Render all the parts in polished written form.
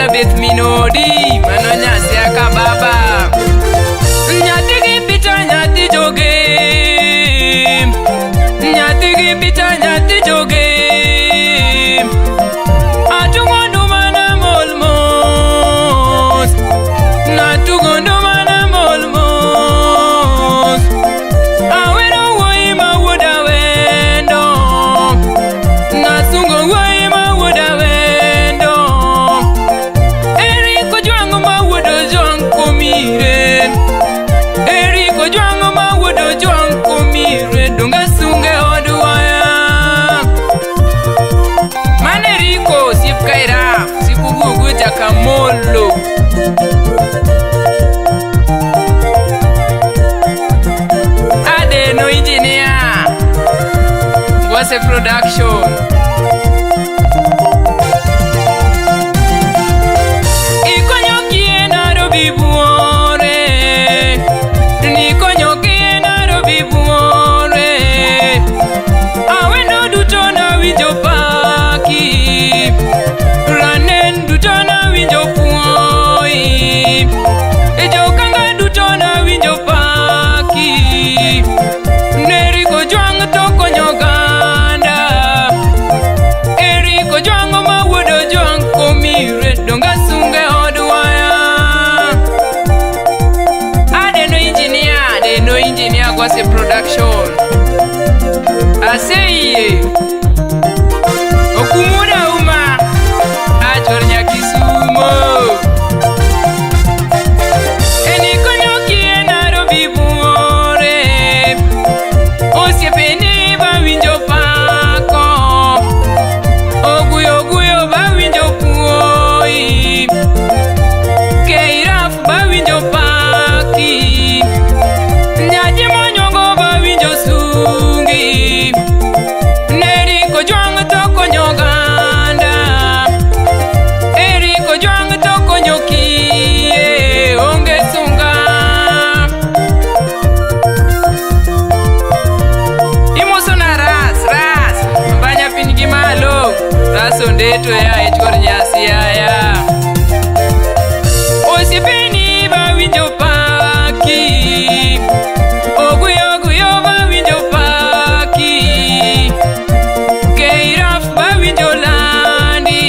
Elizabeth Minodi, mano nyasiaka baba. Nyathi gi picha nyathi joge. Nyathi gi picha nyathi joge. Atugo nduma na mol mos. Natugo nduma na mol mos. Awero wuoyi ma wuod awendo. Nasungo wuoyi ma wuod awendo. Eriko jwang'o ma wuod ojwang' komire. Eriko jwang'o ma wuod ojwang' komire. Donga sunge od waya. Mano Eriko osiep Kairaf, osiep Oguogo Jakamolo. Adeno engineer. Ngwase production. Ikonyo kie Nairobi buore. Nikonyo kie Nairobi buore. Awendo duto nawinjo paki. Ranen duto nawinjo puoi. E jokanga duto nawinjo paki. Neriko jwang' to konyo oganda. Eriko jwang'o ma wuod ojwang' komire donga sunge od waya. Adeno engineer, adeno engineer Gwase production. Aseyie. Okumuda uma. Achor nyakisumo. Enikonyo kie Nairobi buore. Osiepeni bawinjo pako. Oguyo guyo bawinjo puoi. Keiraf bawinjo paki. Nyaji monyongo bawinjo sungi. Neriko jwang' to konyo oganda. Eriko jwang' to konyo kiye. Onge sunga. Imoso na ras, ras. Mbanya piny gi malo. Ras ondeto ya e chuor nyasi yaya. Osiepeni bawinjo paki. Oguyo guyo bawinjo paki. Keiraf bawinjo landi.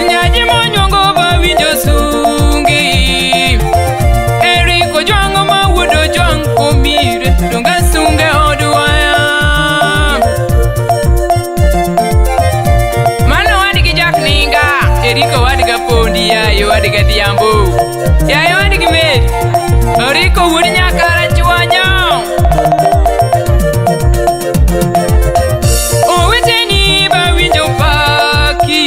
Nyaji monyuongo bawinjo sungi. Eriko jwang'o ma wuod ojwang' komire. Donga sunge od waya. Mano wadgi Jack Ninga. Eriko wadgi Pondi yaye wadgi Adhiambo. Yaye wadgi Mary. Eriko wuod Nyakara Chuonyo. Oweteni bawinjo paki.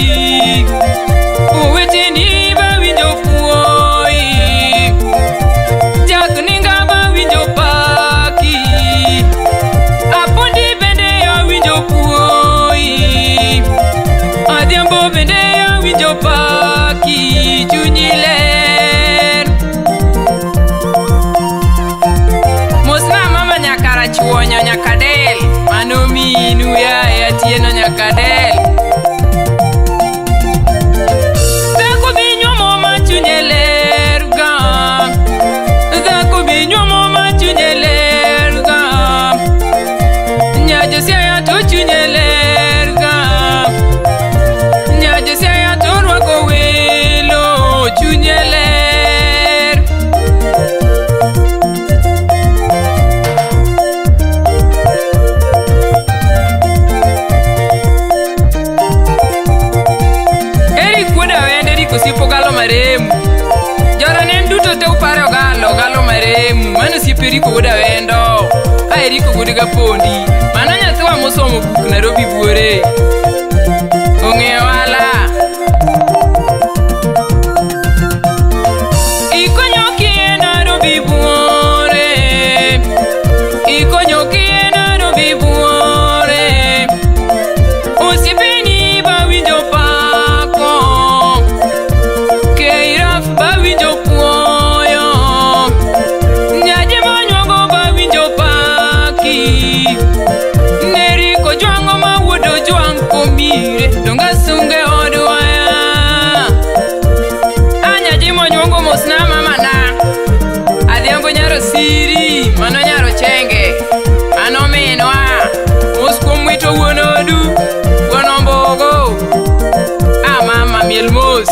Oweteni bawinjo puoi. Jack Ninga bawinjo paki. Apondi bende awinjo puoi. Adhiambo bende awinjo paki. Chunyi ler. Mosna mama Nyakara Chuonyo Nyakadel. Mano minu yaye Atieno Nyakadel. Dhako binyuomo ma chunye ler ga. Dhako binyuomo ma chunye ler ga. Nya Josiah to chunye ler ga. Nya Josiah to rwako welo chunye ler. Eric wuod Awendo, Eric osiep Ogalo maremu. Joranen duto te upare Ogalo, Ogalo maremu. Mano osiep Eriko wuod Awendo. A Eriko wuod Gapondi. Mano nyathiwa mosomo buk Nairobi buore. Ong'eyo ohala. Ikonyo kie Nairobi buore. Ikonyo kie Nairobi buore. Osiepeni bawinjo pako. Keiraf bawinjo puoyo. Nyaje monyuogo bawinjo paki. Neriko jwang'o ma wuod ojwang' Orito wuon odu, wuon ombogo. Ah mama miel mos.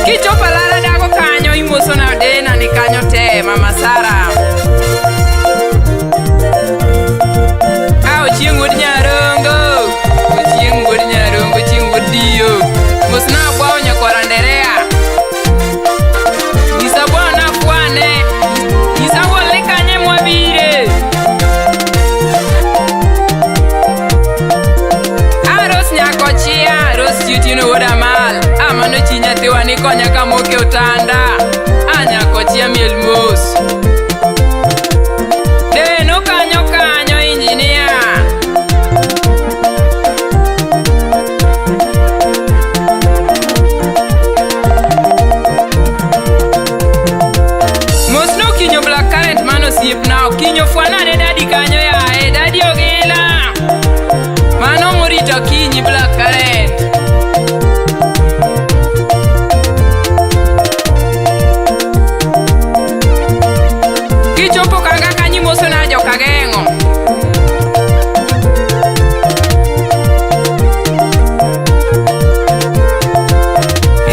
Kichopo alara dago kanyo imoso na dena ni kanyo te mama Sara. Ah ochieng' wuod Nyarongo. Ochieng' wuod Nyarongo, ochieng' wuod Dio. Mosna abwawo nyakwar Anderea. Nyisa bwana afwane. Nyisa wuon ni kanye mwabire. Aros nyako chia, aros chi otieno wuod Amal. Ah mano chi nyathiwa ni konya kamoke otanda. Ah nyako chia miel mos. Deno kanyo kanyo injinia. Mos nokinyo black current mano osiepna okinyo fwanane dadi kanyo yae dadi ogila mano morito akinyi black current kichopo kanga kanyo imosona jokageng'o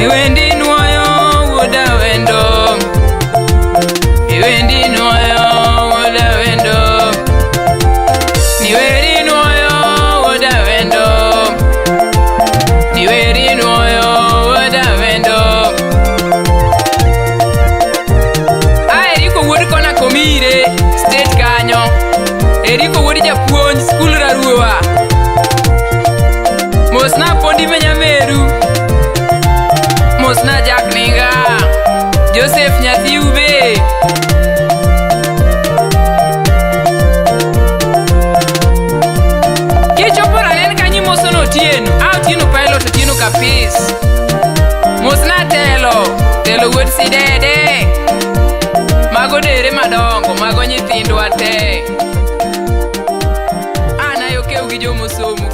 Ewendi nwoyo wuoda wendo Ewendi nwoyo wuoda wendo Niweri nwoyo wuoda wendo Niweri nwoyo wuoda wendo A Eriko wuod kona komire state kanyo Eriko wuod japuonj skul Raruowa Mosna pondi me nyameru Mosna Jack Ninga Joseph nyathi ube Kichopo ranen kanyo imoso no Otieno A Otieno pilot Otieno kapis Mosna telo Telo wuod Sidede Mago dere madongo mago nyithindwa te An ayokew gi jomosomo.